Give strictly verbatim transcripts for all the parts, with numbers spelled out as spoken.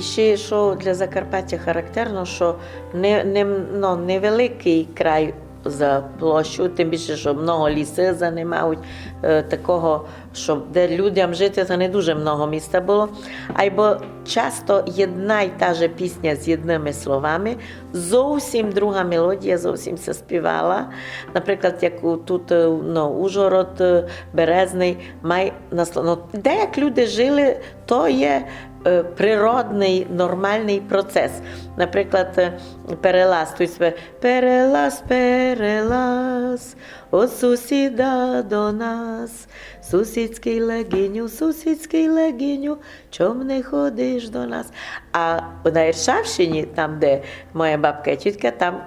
Ще, што для Закарпаття характерно, што не, не, ну, невеликый край за площу, тым більше, што много лісы занимають, е, такого, што де людям жити, то не дуже много міста было. Айбо часто єдна й та же пісня з єдныма словами, зовсім друга мелодія, зовсім ся співала. Наприклад, як у, тут, е, ну, Ужгород, е, Березный, май на сло-, ну, де як люди жили, то є, е, природный, нормалный процес. Наприклад, е, перелаз, то єсть перелаз, перелаз, од сусіда до нас, сусідськый легіню, сусідськый легіню, чом не ходиш до нас? А на Іршавщині, там, де моя бабка і тітка, там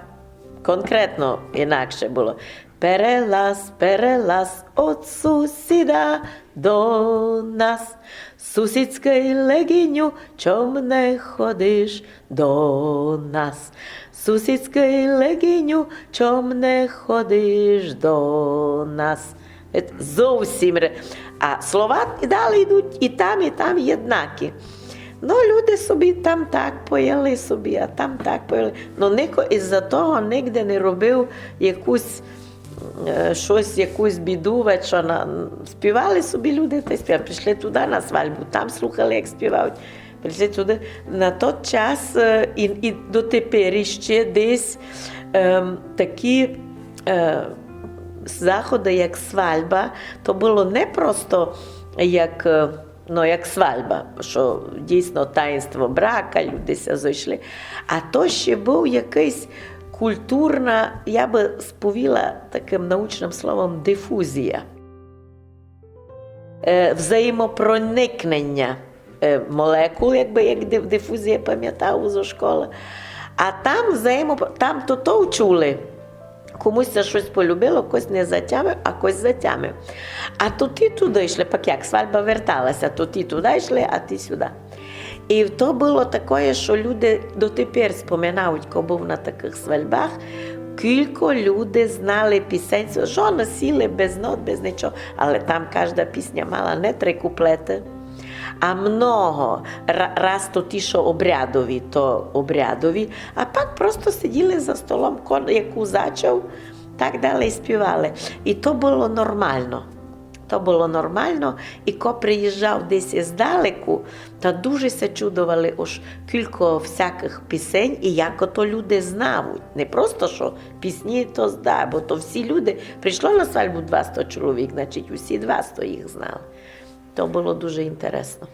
конкретно інакше было. Перелаз, перелаз, од сусіда до нас. Сусідськый легіню, чом не ходиш до нас? Сусідськый легіню, чом не ходиш до нас? Е, зовсім ре-, а слова і далі йдуть, і там, і там єднакі. Ну, люди собі там так поїли собі, а там так поїли. Ну, нико із-за того нигде не робив якусь, е, штось, якусь біду, ве што на-, співали собі люди та й співали. Прийшли туды на свальбу, там слухали, як співають. Прийшли туды. На тот час, е, і, і дотепер іщи десь, ем, такі, е, заходы, як свальба, то было не просто як, е, ну, як свальба, што дійсно таїнство брака, люди ся зойшли. А то ще быв якыйсь культурна, я бы сповіла такым научным словом, дифузія. Е, взаємопроникнення, е, молекул, якбы, як диф-, дифузія, памятав зо школы. А там взаємопро-, там то, то вчули. Комусь ся штось полюбило, когось не затямив, а когось затямив. А тоті туды йшли, пак як свальба вертала ся, тоті туды йшли, а ті сюды. І то было такоє, што люди дотепер споминають, ко быв на такых свальбах, кілько люди знали пісень, жоны сіли без нот, без нічого, але там кажда пісня мала не три куплеты, а много. Ра-, раз то ті, што обрядові, то обрядові, а пак просто сиділи за столом, ко-, яку зачав, так далі співали. І то было нормално. То было нормално, і ко приїжджав десь іздалеку, та дуже ся чудовали, ож кілько всякых пісень, і як ото люди знавуть. Не просто, што пісні то зна, бо то всі люди, прийшло на свальбу двасто чоловік, значить, усі двасто їх знали. То было дуже інтересно.